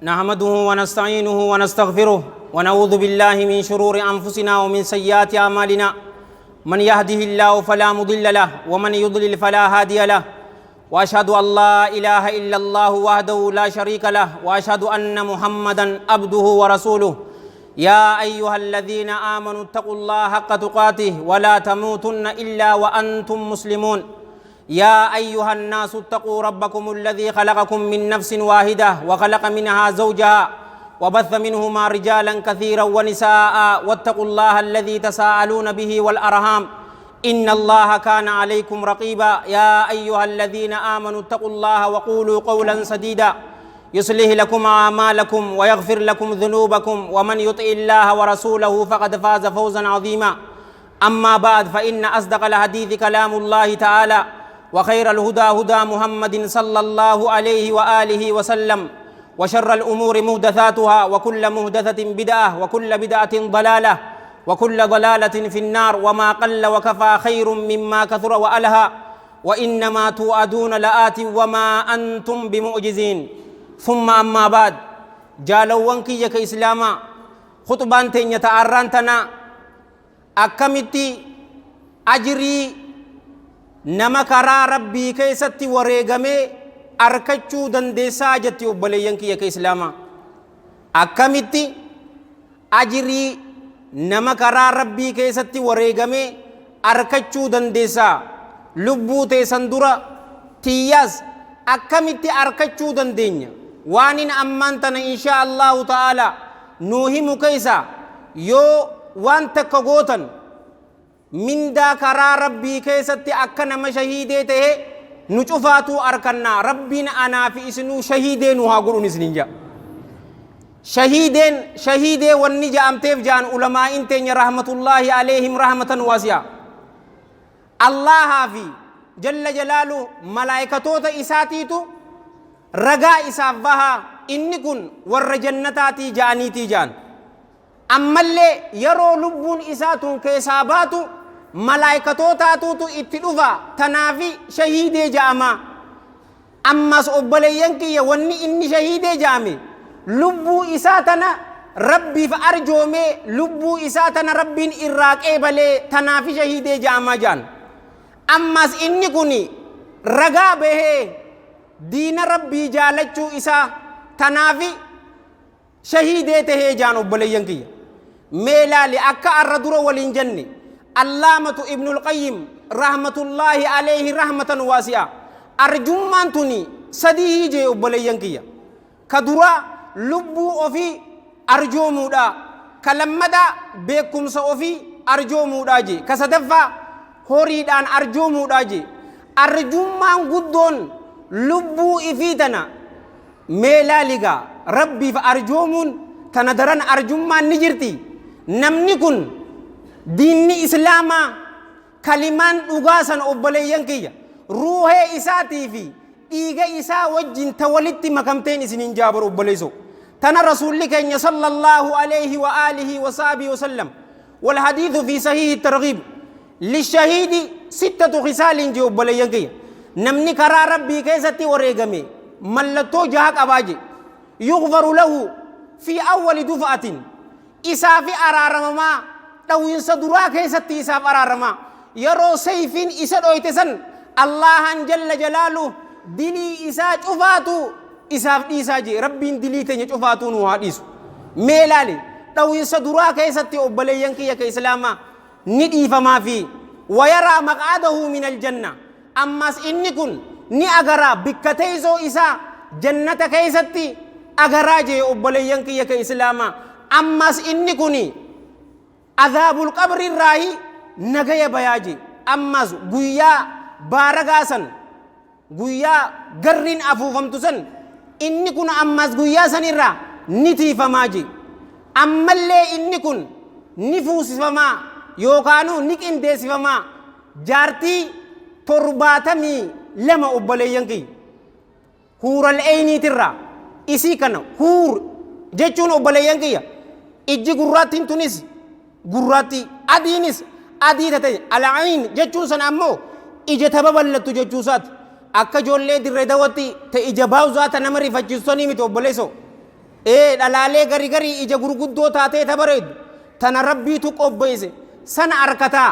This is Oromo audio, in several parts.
نحمده ونستعينه ونستغفره ونعوذ بالله من شرور أنفسنا ومن سيئات أعمالنا. من يهده الله فلا مضل له ومن يضلل فلا هادي له، وأشهد أن لا إله إلا الله وحده لا شريك له، وأشهد أن محمدا عبده ورسوله. يا أيها الذين آمنوا اتقوا الله حق تقاته ولا تموتن إلا وأنتم مسلمون. يا أيها الناس اتقوا ربكم الذي خلقكم من نفس واحدة وخلق منها زوجها وبث منهما رجالا كثيرا ونساء، واتقوا الله الذي تساءلون به والأرham إن الله كان عليكم رقيبا. يا أيها الذين آمنوا اتقوا الله وقولوا قولا سديدا يصلح لكم أعمالكم ويغفر لكم ذنوبكم، ومن يطع الله ورسوله فقد فاز فوزا عظيما. أما بعد، فإن أصدق الحديث كلام الله تعالى، وخير الهدى هدى محمد صلى الله عليه وآله وسلم، وشر الأمور محدثاتها، وكل محدثة بدعة، وكل بدعة ضلالة، وكل ضلالة في النار. وما قل وكفى خير مما كثر وألهى، وإنما توعدون لآت وما أنتم بمعجزين. ثم أما بعد، جالوان كي يك إسلاما خطبان تين يتعران تنا أكمتي أجري نما كرا ربي كيستي وريغمي أركچو دندسا جتي أبليين كي يك إسلاما أكمتي أجري نما كرا ربي كيستي وريغمي أركچو دندسا لبو تيسندورا تياز أكمتي أركچو دندين وانين أمانتنا إن شاء الله تعالى نوهي مكيسا يو وان تكغوتن من دا كرا ربي كيستي أكنا مشهيدي ته نشوفاتو أركنا ربنا أنا في إسنو شهيدين وهاقولون إسنينجا شهيدين شهيدي والنجا أمتيف جان علماء إنتين رحمة الله عليهم رحمة واسعة. الله في جل جلاله ملائكتو إساتيتو رجاء إسافها إنكن ور جنتاتي جانيتي جان. أما اللي يرو لبون إساتون كيساباتو ملائكتو تاتوتو اتلوفا تنافي شهيدي جاما. أما سأبلي ينكي وني إني شهيدي جامي لبو إساتنا ربي فأرجومي لبو إساتنا ربين إراك إبلي تنافي شهيدي جاما جان. أما إني كوني رجاء به دين ربي جالتشو إسا تنافي شهيدي تهي جان أبلي ينكي ميلا لأكا الردر والإنجن. علامة ابن القيم رحمة الله عليه رحمة واسعة أرجمان توني سديه جي أبلي ينكي كدرا لبو أوفي أرجو مودا كلمدا بكم سأوفي أرجو مودا جي كسدفا هوريدان أرجو مودا جي أرجمان قدون لبو إفيتنا ميلا لغا ربي فأرجومون تندران أرجمان نجرتي نمنكن ديني إسلاما كلمان أغاسا أبلي ينكي روح إساتي في إيغا إسا وجن تولدت مكامتين إسنين جابر أبليسو تنا رسولك إن صلى الله عليه وآله وصحبه وسلم. والحديث في صحيح الترغيب للشهيد 6 خصال جي أبلي ينكي نمني كرا ربي كيستي وريغمي ملتو جاك أباجي يغفر له في أول دفعة إسا في أرارمما لو ينصدرا كيستي إسا في أرارما يرو سيفين إسا دويتسن الله جل جلاله دلي إسا شفاتو إسا في إسا جي ربي دلي تني شفاتو نوها إسو ميلالي لو ينصدرا كيستي أبلي ينكي يا كإسلاما ندي فما في ويرى مقعده من الجنة. أما إنكن ني أغرا بكتيزو إسا جنة كيستي أغرا جي أبلي ينكي يا كإسلاما. أما إنكني عذاب القبر الراهي نجايا بياجي. أما غيا بارغاسن غيا غرين أفوفمتسن إنكن أما غيا سنرا نتي فماجي. أما اللي إنكن نفوس فما يوكانو نك إندس فما جارتي ترباتمي لما أبلي ينكي هور العيني ترى إسي كان هور جتشون أبلي ينكي إجي غراتين تونس غراتي أدينس أدي تتي العين جتشون سن أمو إجي تبابلتو جتشوسات akka ijoollee dirree daawwatti ta ija baawuzaa ta nama rifachiisanii miti obboleessoo. Ee dhalaalee gari garii ija gurguddoo taatee ta bareeddu tana Rabbiitu qopheesse sana arkataa.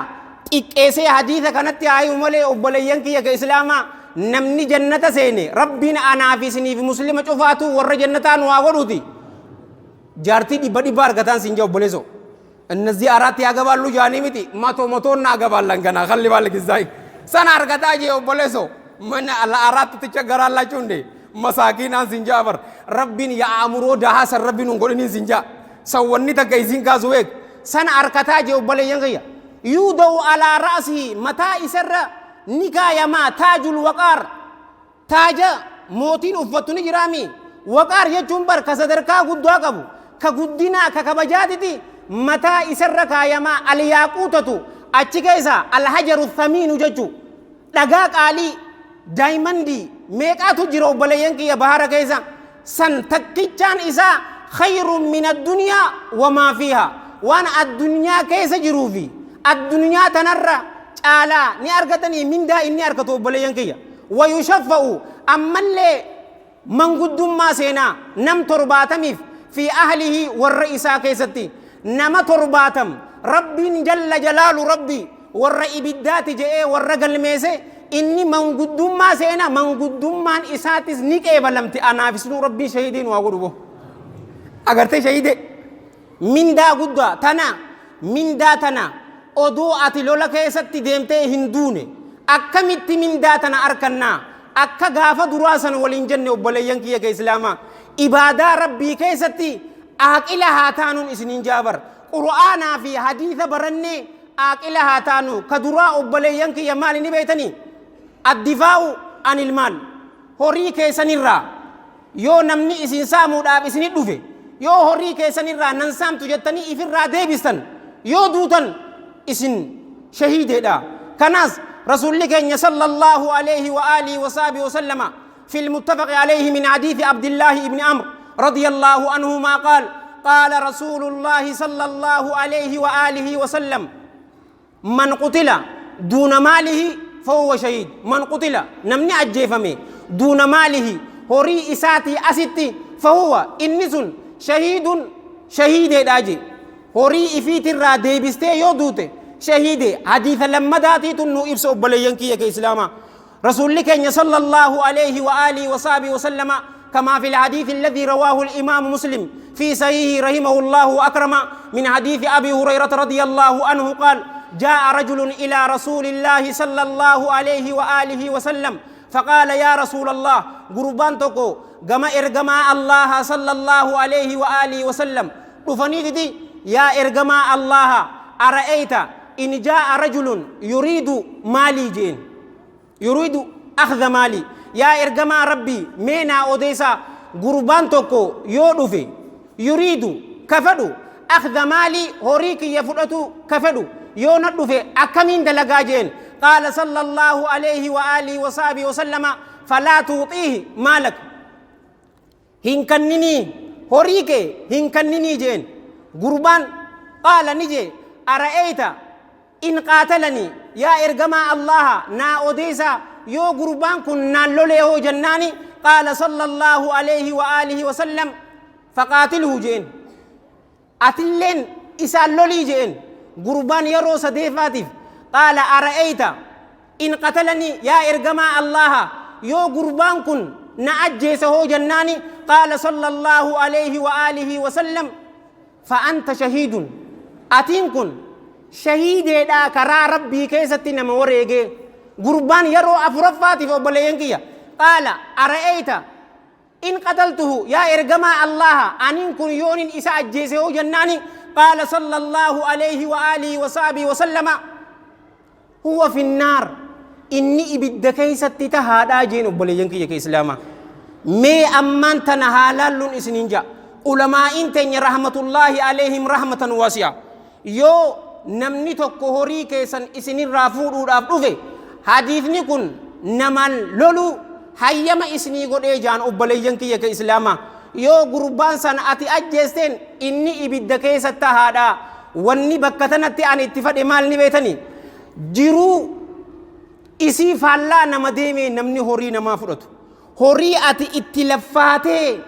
Xiqqeessee hadiisa kanatti haa himu malee, obboleeyyan kiyya ka Islaamaa, namni jannata seene, Rabbiin anaa fi isiniif muslima cufaatu warra jannataa nu haa godhuuti, jaartii dhibba dhibba argataan siin jaa obboleessoo. እነዚህ አራት ያገባሉ ጃኒ miti, መቶ መቶ እናገባለን ገና ከሊ ባል ጊዛይ sana argataa jee obboleessoo. Mana አራት ትቸገራላችሁ እንዴ? Masaakiinaan sin jaa bar. Rabbiin yaa amuroo dahaa san Rabbiin nun godhiniin sin jaa. Sawwanni takka isiin kaasu beek sana arkataa jee obboleeyyan kiyya. Yuuda'u alaa ra'sihi, mataa isarra ni kaayamaa, taajul waqaar, taaja mootiin uffattu ni jiraami. Waqaar jechuun bar ka sadarkaa guddaa qabu, ka guddinaa, ka kabajaatiti mataa isarra kaayamaa. Alyaaquutatu achi keessa, alhajaru thamiinu jechu, dhagaa qaalii daayimandii meeqaatu jira obboleeyyan kiyya bahara keessa. San takkichaan isaa khayrun min addunyaa wamaa fiiha, waan addunyaa keessa jiruu fi addunyaa tanarra caalaa ni argatanii mindaa inni argatu obboleeyyan kiyya. Wayushaffa'u, ammallee manguddummaa seenaa nam 70f, fi ahlihi, warra isaa keessatti. Nama 70 Rabbiin jalla jalaalu Rabbi warra ibiddaati je'ee warra galmeese inni manguddummaa seenaa, manguddummaan isaatis ni qeebalamti. Anaafisnuu Rabbiin shahidiin waa godhu bo agartee shahide mindaa guddaa tana. Mindaa tana odoo ati lola keessatti deemtee hin duune akkamitti mindaa tana arkannaa? Akka gaafa duraa san waliin jenne, obboleeyyan kiyya ka Islaamaa, ibaadaa Rabbii keessatti aaqila haa taanuun isiniin jaabar. Qur'aanaa fi hadiisa barannee aaqila haa taanu. Ka duraa, obboleeyyan kiyya, maali ni beeytanii? Addifaa'u anil maal, horii keessanirraa yoo namni isin saamuudhaaf isinit dhufe, yoo horii keessanirraa nan saamtu jettanii ifirraa deebistan, yoo duutan isin shahiideedha. Kanaas Rasuulli keenya sallallahu alayhi wa alihi wa sahbihi wa sallama في المتفق عليه من حديث عبد الله بن عمرو رضي الله عنهما قال: قال رسول الله صلى الله عليه وآله وسلم: من قتل دون ماله فهو شهيد. من قتل، namni ajjeefame، دون ماله، horii isaatii asitti، فهو، inni sun، شهيد، shahiideedha je. Horii ifiitirraa deebistee yoo duute shahiide. Hadiisa lammadaatiitu nu ibsa, obboleeyyan kiyya ka Islaamaa. Rasuulli keenya sallallahu alayhi wa alihi wa sahbihi wa sallama كما في الحديث الذي رواه الإمام مسلم في صحيحه رحمه الله وأكرم من حديث أبي هريرة رضي الله عنه قال: جاء رجل إلى رسول الله صلى الله عليه وآله وسلم فقال: يا رسول الله. Gurbaan tokko gama ergamaa الله صلى الله عليه وآله وسلم dhufaniititi, yaa ergamaa الله، أرأيت إن جاء رجل يريد مالي jeen، يريد أخذ مالي. Yaa ergamaa Rabbii, mee naa odeessaa, gurbaan tokko yoo dhufe، يريد، ka fedhu، أخذ مالي، horii kiyya fudhatu ka fedhu yoo na dhufe akkamiin dalagaa jeen. قال صلى الله عليه وآله وصحبه وسلم: فلا تعطه مالك، hin kenninii, horii kee hin kenninii jeen. Gurbaan قال، ni jee: أرأيت إن قاتلني؟ Yaa ergamaa Allaha, naa odeessaa, yoo gurbaan kun naan lolee hoo jennaani, قال صلى الله عليه وآله وسلم: فقاتله jeen, atilleen isaan lolii jeen. Gurbaan yeroo sadeefaatiif قال: أرأيت إن قتلني؟ Yaa ergamaa Allaha, yoo gurbaan kun na ajjeese hoo jennaani, قال صلى الله عليه وآله وسلم: فأنت شهيد، atiin kun shahiideedha, karaa Rabbii keessatti nama wareegee. Gurbaan yeroo afuraffaatiif, obboleeyyan kiyya, قال: أرأيت إن قتلته؟ Yaa ergamaa Allaha, aniin kun yoonin isa ajjeese hoo jennaani, قال صلى الله عليه وآله وصحبه وسلم: هو في النار، inni ibidda keessatti tahaadhaa jeen. Obboleeyyan kiyya ka Islaamaa, mee ammaan tana haa laalluun isiniin jaa. Ulamaa'iin teenya رحمة الله عليهم رحمة واسعة, yoo namni tokko horii keessan isinirraa fuudhuudhaaf dhufe, hadiisni kun namaan loluu hayyama isinii godhee jaan. Obboleeyyan kiyya ka Islaamaa, yoo gurbaan sana ati ajjeesteen inni ibidda keessa tahaadha. Wanni bakka tanatti ani itti fadhe maal ni beetanii? Jiruu isii faallaa nama deemee namni horii namaa fudhatu, horii ati itti laffaatee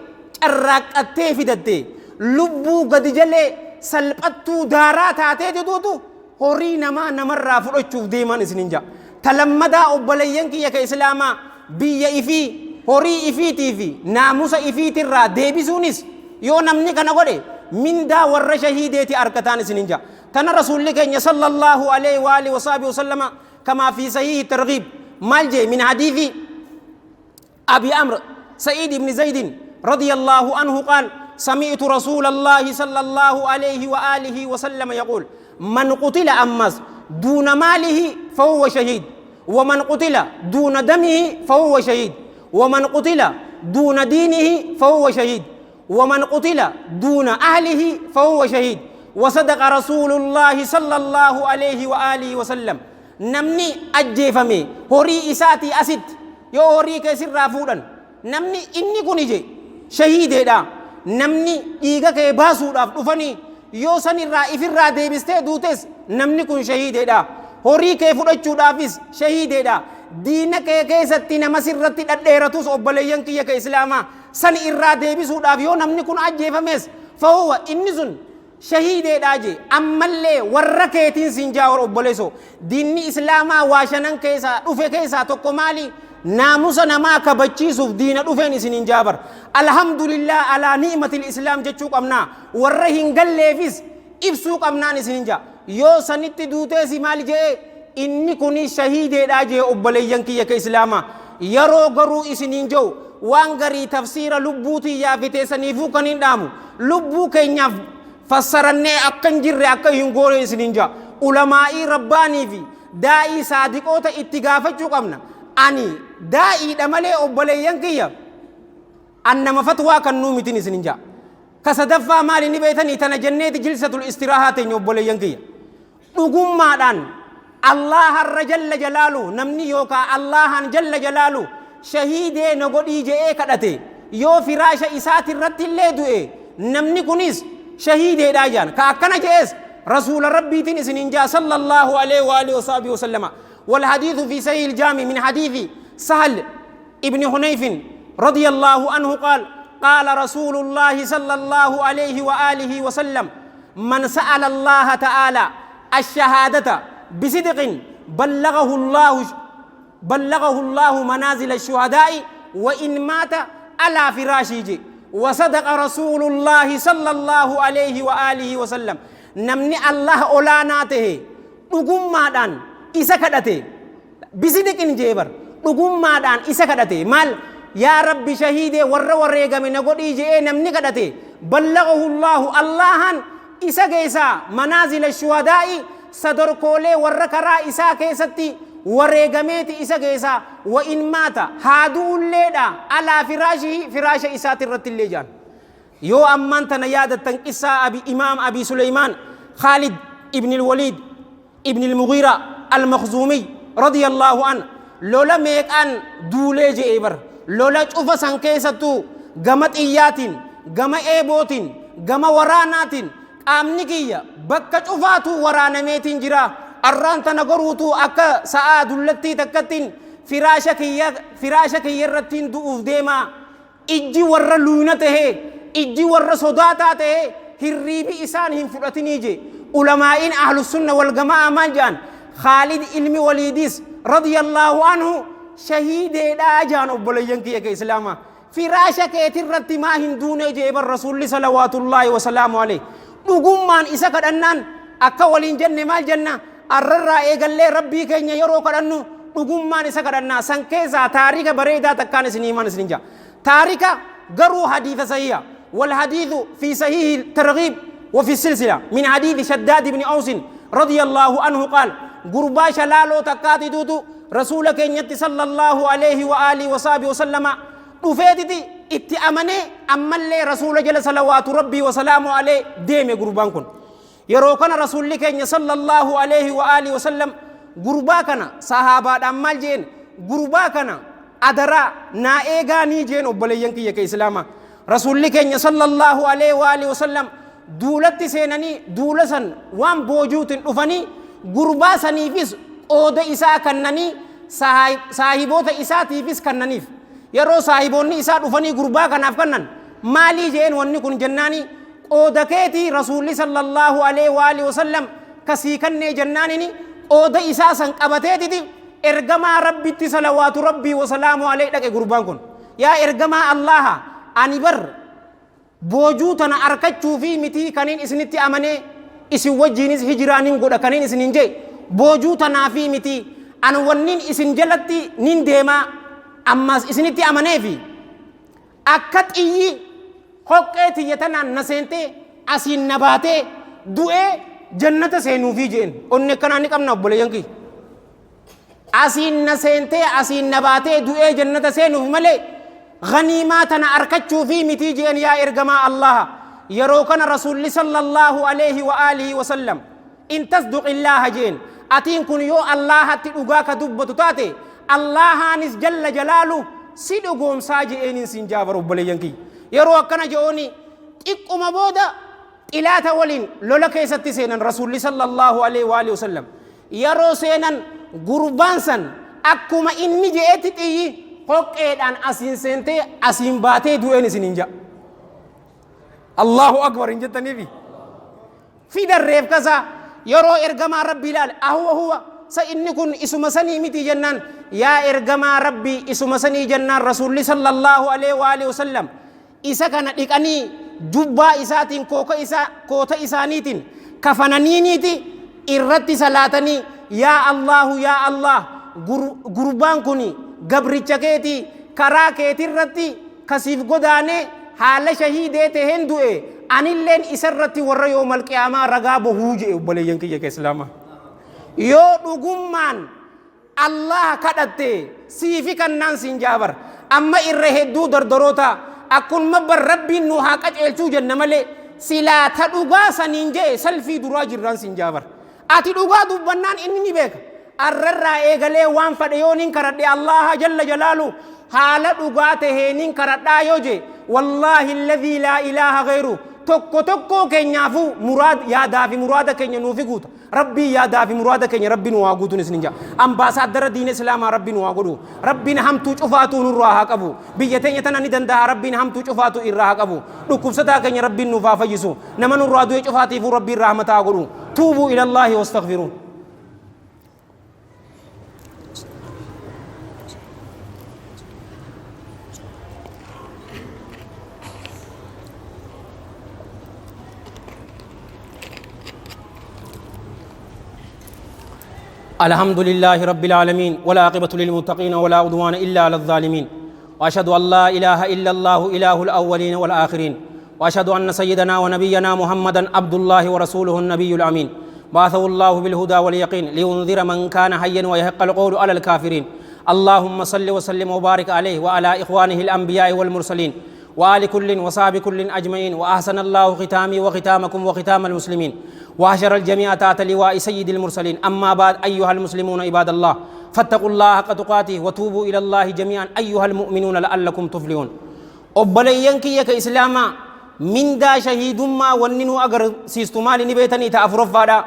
Carraaqqattee fidatte lubbuu gadi jalee salphattuu daaraa taateeti duutu horii namaa namarraa fudhachuuf deeman isinin ja'a. Ta lammadaa, obboleeyyan kiyya ka islaamaa, biyya ifii, horii ifiitii fi naamusa ifiitirraa deebisuunis yoo namni kana godhe mindaa warra shahiideeti arkataan isinin ja'a. Tana Rasuulli keenya sallallahu alaihi wa alihi wa sahbihi wa sallama kamaa fi sahihi targhiib maal jee? Min hadiisi أبي أمر سعيد بن زيد رضي الله عنه قال: سمعت رسول الله صلى الله عليه وآله وسلم يقول: من قتل أمس دون ماله فهو شهيد، ومن قتل دون دمه فهو شهيد، ومن قتل دون دينه فهو شهيد، ومن قتل دون أهله فهو شهيد. وصدق رسول الله صلى الله عليه وآله وسلم. Namni ajjeefame horii isaatii asitti, yoo horii kee sirraa fuudhan, namni inni kun ije shahiideedha. Namni dhiiga kee baasuudhaaf dhufanii yoo san irraa ifirraa deebistee duutes, namni kun shahiideedha. Horii kee fudhachuudhaafis shahiideedha. Diina kee keessatti nama sirratti dhadheeratus, obboleeyyan kiyya ka islaamaa, san irraa deebisuudhaaf yoo namni kun ajjeefames, fahuwa inni sun shahiideedha je. Ammallee warra keetiin siin jaa, obboleeso, diinni islaamaa waa shanan keessaa dhufe keessaa tokko maali? Naamusa namaa kabachiisuuf diina dhufeen isiniin jaabar. Alhamdulillah alaa ni'matil islaam jechuu qabnaa, warra hin galleefis ibsuu qabnaan isiniin jaa. Yoo sanitti duuteesi maal jee? Inni kuni shahiideedha jee. Obboleeyyan kiyya ka islaamaa, yeroo garuu isiniin jau waan garii tafsiira lubbuu tiyyaa fiteessaniifuu kan hin dhaamu lubbuu keenyaaf fassarannee akka hin jirre akka hin goone isiniin jaa. Ulamaa'ii rabbaanii fi daa'ii saadiqoota itti gaafachuu qabna. Ani daa'iidha malee, obboleeyyan kiyya, an nama fatwaa kan nuu mitin isiniin jaa. Ka sadaffaa maali ni beetanii? Tana jenneeti jilsatul istiraahaa teenya. Obboleeyyan kiyya, dhugummaadhaan Allaharra jalla jalaalu namni yookaa Allahan jalla jalaalu shahiidee na godhii je'ee kadhate, yoo firaasha isaatirratti illee du'e, namni kunis shahiideedhaa jaan. Ka akkana je'es rasuula rabbiitiin isiniin jaa sallallahu alaihi wa alihi wasahbihi wasallama. والحديث في صحيح الجامع من حديث سهل ابن حنيف رضي الله عنه قال: قال رسول الله صلى الله عليه وآله وسلم: من سأل الله تعالى الشهادة بصدق بلغه الله منازل الشهداء وإن مات على فراشه. وصدق رسول الله صلى الله عليه وآله وسلم. Namni Allah olaanaa tahe dhugummaadhaan isa kadhate, bisidiqin jeebar, dhugummaadhaan isa kadhate, maal, yaa rabbi shahiidee warra wareegame na godhii je'ee namni kadhate, ballagahu Allahu, Allahan isa geessaa, manaazila shuhadaa'i, sadorkoolee warra karaa isaa keessatti wareegameeti isa geessaa, wa in maata, haa du'ulleedha, alaa firaashihi, firaasha isaati irratti illee jaan. Yoo ammaan tana yaadattan, qissaa abi imaam Abi Suleymaan Khaalid ibn Waliid ibn Mugiira al-Makhzuumiy radiyallahu an, lola meeqaan duulee je'ee bar. Lola cufa san keessattuu gama xiyyaatiin, gama eebootiin, gama waraanaatiin qaamni kiyya bakka cufaatuu waraanameetiin jira. Arraan tana garuutuu akka sa'aa dullattii takkattiin firaasha kiyya irrattiin du'uuf deemaa. Ijji warra luyna tahee, ijji warra sodaataa tahee, hirriibi isaan hin fudhatinii je. Ulamaa'iin ahlussunna wal gamaa maal jedhan? Khaalid ilmi Waliidis radiyallahu anhu shahiideedhaa jaan. Obboleeyyan kiyya ka islaamaa, firaasha keetirratti maa hin duunee jee bar rasuulli salawaatullaahi wasalaamu alayhi. Dhugummaan isa kadhannaan akka waliin jenne maal jenna? Arrarraa eegallee rabbii keenya yeroo kadhannu dhugummaan isa kadhannaa. San keessaa taarika bareedaa takkaan isin himan isin jaa. Taarika garuu hadiisa sahiha. والحديث في صحيح الترغيب وفي السلسلة من حديث شداد بن أوس رضي الله عنه قال: قربا شلالو تكاتي دوتو رسول كينيتي صلى الله عليه وآله وصحبه وسلم dhufeetiti itti amanee ammallee rasuula jala salawaatu rabbii wasalaamu alee deeme. Gurbaan kun yeroo kana rasuulli keenya sallallahu alaihi wa alihi wasallam gurbaa kana sahaabaadhaan maal jeen? Gurbaa kana adaraa naa eegaanii jeen. Obboleeyyan kiyya ka islaamaa, rasuulli keenya sallallahu alaihi wa alihi wasallam duulatti seenanii duula san waan boojuutiin dhufanii gurbaa saniifis qooda isaa kannanii, saahiboota isaatiifis kannaniif. Yeroo saahiboonni isaa dhufanii gurbaa kanaaf kannan Maalii je'een wanni kun jennaani, qooda keetii Rasuulli sallallaahu aleyhi wa aalihi wasallam ka sii kannee jennaanini, qooda isaa san qabateetiti ergamaa Rabbitti salawaatu Rabbii wa salaamu aleyhi dhaqe gurbaan kun. Yaa ergamaa Allaaha, ani bar boojuu tana arkachuufii mitii kaniin isinitti amanee isin wajjiinis hijiraa nin godha kaniin isinin je'e, boojuu tanaafii mitii, an wannin isin jalatti nin deemaa ammaas isinitti amaneefi, Akka xiyyi hoqqee tiyya tanaan na seentee asiin na baatee du'ee jannata seenuufii je'en. Onni akkanaa ni qabna obboleeyyan kiyya. Asiin na seentee asiin na baatee du'ee jannata seenuuf malee ganiimaa tana arkachuufii mitii je'en yaa ergamaa Allaha. Yeroo kana Rasuulli sallallahu aleyhi wa aalihi wa sallam in tasduqillaaha je'en. Atiin kun yoo Allaahatti dhugaa ka dubbatu taate, Allaahaanis jalla jalaaluh si dhugoomsaa je'eenin siin ja'a bar obboleeyyan kiyya. Yeroo akkana je'ooni xiqquma booda xilaata waliin lola keessatti seenan Rasuulli sallallaahu aleyhi wa aalihi wasallam. Yeroo seenan gurbaan san akkuma inni je'etti xiyyi hoqqeedhaan asiin seentee asiin baatee du'een isiniin ja'a. Allahu akbar hin jettaniifi. Fidan reefka isaa yeroo ergamaa Rabbii ilaale, ahuwa huwa, sa inni kun isuma sanii miti jennaan, yaa ergamaa Rabbii isuma sanii jennaan, Rasuulli sallallaahu aleyhi wa alihi wasallam isa kana dhiqanii jubbaa isaatiin kooka isaa koota isaaniitiin kafananiiniiti irratti salaatanii, yaa Allaahu yaa Allaah, gurbaan kun gabricha keetii karaa keetirratti ka siif godaanee haala shahiidee taheen du'e, anilleen isarratti warra yoomal qiyaamaa ragaa bahuu je'e. Obboleeyyan kiyya ka islaamaa, yoo dhugummaan Allah kadhatte siifi kannaan siin ja'a bar. Amma irra hedduu dardoroota akkunuma bar Rabbiin nu haa qaceelchuu jenna malee, silaa ta dhugaa saniin je'e salfii duraa jirraan siin ja'a bar. Ati dhugaa dubbannaan inni ni beeka. Arrarraa eegalee waan fadhe yoo nin karadhe, Allaaha jalla jalaalu haala dhugaa taheenin karadhaa yoo jee, wallaahi alladhii laa ilaaha ghayru, tokko tokkoo keenyaafuu muraad yaadaa fi muraada keenya nuufi guuta. Rabbiin yaadaa fi muraada keenya Rabbi nu haa guutuun isinin ja'a. Ambaasaaddara diina Islaamaa Rabbi nu haa godhu. Rabbiin hamtuu cufaatuu nurraa haa qabu. Biyya teenya tana ni danda'a, Rabbiin hamtuu cufaatuu irraa haa qabu. Dhukkubsataa keenya Rabbiin nuuf haa fayyisu. Nama nurraa du'e cufaatiifuu Rabbiin rahmata haa godhu. Tuubuu ilallaahi wastaghfiruu. الحمد لله رب العالمين، والعاقبة للمتقين، ولا عدوان إلا على الظالمين، وأشهد أن لا إله إلا الله إله الأولين والآخرين، وأشهد أن سيدنا ونبينا محمدا عبد الله ورسوله النبي الأمين، بعثه الله بالهدى واليقين لينذر من كان حيا ويحق القول على الكافرين. اللهم صل وسلم وبارك عليه وعلى إخوانه الأنبياء والمرسلين وآل كل وصحب كل أجمعين، وأحسن الله ختامي وختامكم وختام المسلمين، وحشر الجميع تحت لواء سيد المرسلين. أما بعد، أيها المسلمون عباد الله، فاتقوا الله حق تقاته وتوبوا إلى الله جميعا أيها المؤمنون لعلكم تفلحون. Obboleeyyan kiyya ka Islaamaa, mindaa shahiidummaa wanni nu agarsiistu maali ni beetanii? Ta afuraffaadha,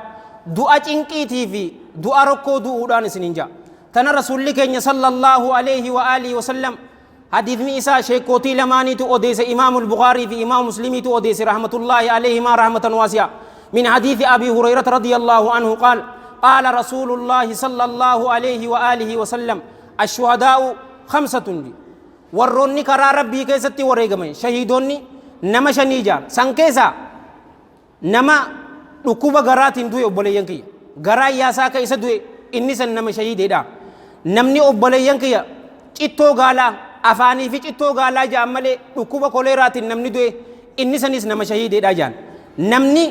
du'a cinqiitii fi du'a rokkoo du'uudhaan isinin ja'a. Tana Rasuulli keenya sallallaahu aleyhi wa aalihi wasallam, hadiisni isaa sheekkootii lamaaniitu odeesse, Imaamul Bukhaarii fi Imaamu Muslimiitu odeesse rahmatullaahi aleyhimaa rahmatan waasi'a, min hadiisi Abii Hurayrata radiyallaahu anhu qaal, qaala Rasuulullaahi sallallaahu aleyhi wa aalihi wasallam, ashuhadaa'u khamsatun. Warroonni karaa Rabbii keessatti wareegaman, shahiidonni, nama shanii jaan. San keessaa nama dhukkuba garaatiin du'e, obboleeyyan kiyya. Garaan yaasaa akka isa du'e, inni san nama shahiideedha. Namni, obboleeyyan kiyya, cittoo gaalaa afaanii fi cittoo gaalaa ja'an malee dhukkuba koleeraatiin namni du'e, inni sanis nama shahiideedha ja'an. Namni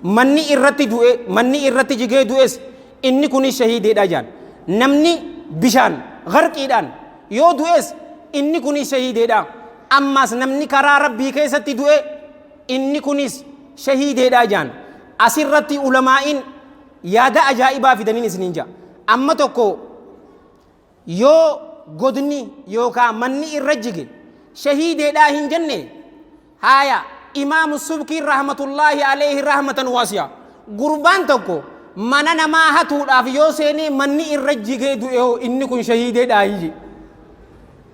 manni irratti du'e, manni irratti jigee du'es, inni kunis shahiideedha ja'an. Namni bishaan garqiidhaan yoo du'es, inni kunis shahiideedha. Ammaas namni karaa Rabbii keessatti du'e, inni kunis shahiideedha ja'an. Asirratti ulamaa'iin yaada ajaa'ibaa fidaniin isiniin ja'a. Amma tokko yoo godni yookaan manni irra jige shahiideedhaa hin jenne. Haaya, Imaamu Subkiin rahmatullaahi alayhi rahmatan waasi'a, gurbaan tokko mana namaa hatuudhaaf yoo seenee manni irra jigee du'e hoo, inni kun shahiideedhaa hin jee?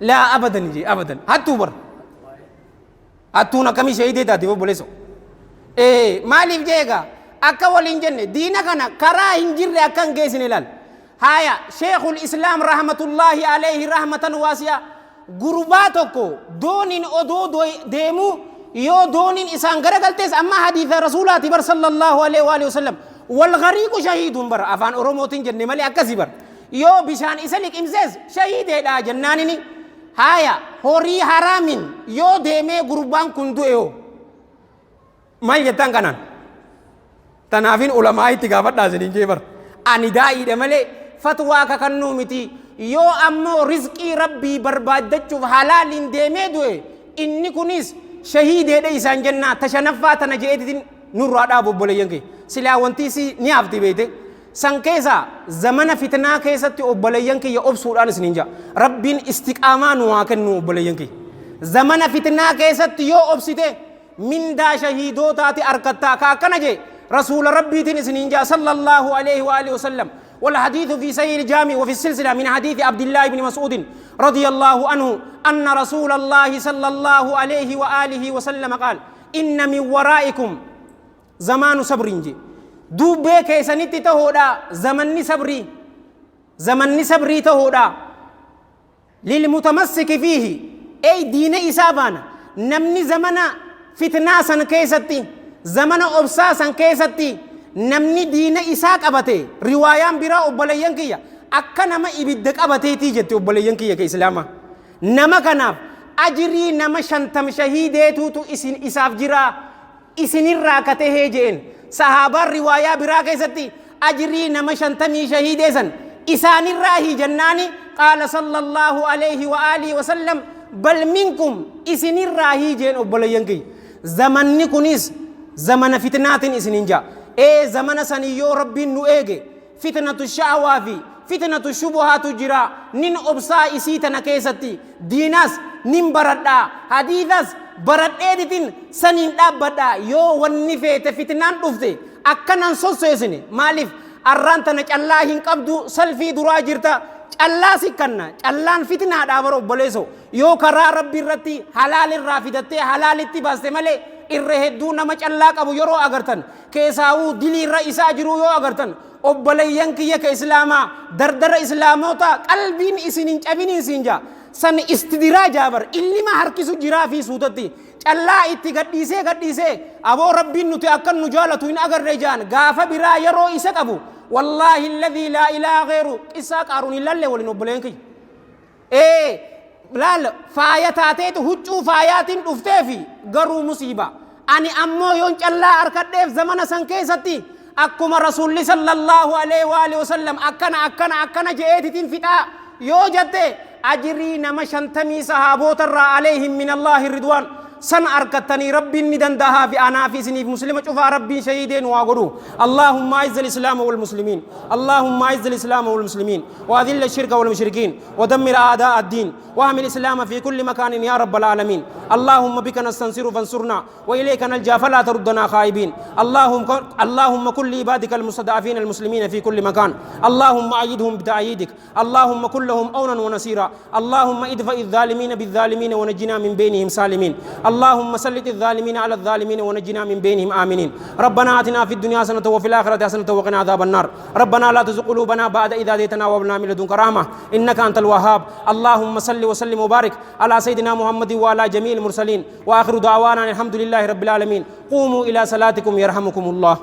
Laa, abadan jee, abadan, hattuu bar. Hattuun akkamii shahiidee taati obboleesso? Ee maaliif jee egaa akka waliin jenne diina kana karaa hin jirre akka hin geessine ilaal. Haaya sheekul islaam rahmatullaahi alayhi rahmatan waasi'a gurbaa tokko dooniin odoo deemuu yoo dooniin isaan garagaltees amma hadiisa rasuulaati bar sallallahu alaihi wa alihi wasallam wal gariiqu shahiidun bar afaan oromootiin jenne malee akkasii bar yoo bishaan isa liqimsees shahiideedha jennaanini. Haaya horii haraamin yoo deemee gurbaan kun du'e hoo maal jettan kanaan? Tanaafin ulamaa itti gaafadhaa isiniin jee bar. Ani daa'iidha malee fatwaa kakannuu miti. Yoo ammoo rizqii rabbii barbaaddachuuf halaaliin deemee du'e inni kunis shahiideedha isaan jennaa ta shanaffaa tana je'eetitin nurraa dhaabu obboleeyyan kiyya. Silaa wanti isii ni hafti beeyte. San keessa zamana fitnaa keessatti obboleeyyan kiyya obsuudhaan isiniin ja'a. Rabbiin istiqaamaa nu haa kennu obboleeyyan kiyya. Zamana fitnaa keessatti yoo obsite mindaa shahiidootaati arkattaa ka akkana jee rasuula rabbiitiin isiniin ja'a sallallahu alaihi wa alihi wasallam. والحديث في صحيح الجامع وفي السلسلة من حديث عبد الله بن مسعود رضي الله عنه أن رسول الله صلى الله عليه وآله وسلم قال إن من ورائكم Zamaanu sabriin jee. Duubbee keessanitti tahoodha zamanni sabrii. Zamanni sabrii tahoodha. Lilmutamassiki fiihi. Ey diina isaa baana. Namni zamana fitnaa san keessatti zamana obsaa san keessatti namni diina isaa qabate riwaayaan biraa obboleeyyan kiyya akka nama ibidda qabateetii jette obboleeyyan kiyya ka islaamaa. Nama kanaaf ajrii nama shantam shahiideetuutu isin isaaf jiraa. Isinirraa ka tahee je'een. Sahaabaan riwaayaa biraa keessatti ajrii nama shantamii shahiidee san isaanirraahi jennaani qaala sallallaahu aleyhi wa aalihi wa sallam bal minkum isinirraahii jeen obboleeyyan kiyya. Zamanni kunis zamana fitnaatin isinin ja'a. Ee zamana sanii yoo Rabbiin nu eege fitnatu sha'awaa fi fitnatu shubuhaatu jira nin obsaa isii tana keessatti diinaas nin baradha hadiisas baradheetitin saniin dhaabbadha yoo wanni feete fitnaan dhufte akkanan sosseesine maaliif arraan tana callaa hin qabdu salfii duraa jirta callaa sikkanna callaan fitnaadha bara obboleeso yoo karaa rabbi irratti halaal irraa fidattee halaalitti baaste malee irra hedduu nama callaa qabu yeroo agartan keesaawuu dilii irra isaa jiruu yoo agartan obboleeyyan kiyya ka islaamaa dardara islaamoota qalbiin isin hin cabiniin siin jaa san istidiraa bar illima harkisu jiraa fi suutatti callaa itti gadhiisee gadhiisee aboo rabbiin nuti akkan nu jaalatu hin agarre jaan gaafa biraa yeroo isa qabu wallaahi alladhii laa ilaaha gheeru qissaa qaaruun hin lalle waliin obboleeyyan kiyya Ee laal faaya taateetu huccuu faayaatiin dhufteefi garuu musiiba. Ani ammoo yoon callaa arkadheef zamana san keessatti akkuma rasuulli sallallahu alaihi wa alihi wasallam akkana akkana akkana je'eetitiin fixaa yoo jette ajrii nama shantamii sahaaboota irraa alayhim minallaahi ridwaan san arkattanii rabbiin ni dandahaa fi anaa fi isiniif muslima cufaa rabbiin shahiidee nu haa godhu. Allahumma aizz al-islaama wal muslimiin. Allahumma aizz al-islaama wal muslimiin. وأذل الشرك والمشركين ودمر أعداء الدين واهم الإسلام في كل مكان يا رب العالمين اللهم بك نستنصر فانصرنا وإليك نلجأ فلا تردنا خائبين اللهم اللهم كل عبادك المستضعفين المسلمين في كل مكان اللهم أيدهم بتأييدك اللهم كن لهم أونا ونصيرا اللهم ادفع الظالمين بالظالمين ونجنا من بينهم سالمين اللهم سلط الظالمين على الظالمين ونجنا من بينهم آمنين ربنا آتنا في الدنيا حسنة وفي الآخرة حسنة وقنا عذاب النار ربنا لا تزغ قلوبنا بعد إذا هديتنا وهب لنا من لدنك رحمة إنك أنت الوهاب اللهم صل وسلم وبارك على سيدنا محمد وعلى جميع المرسلين وآخر دعوانا الحمد لله رب العالمين قوموا إلى صلاتكم يرحمكم الله.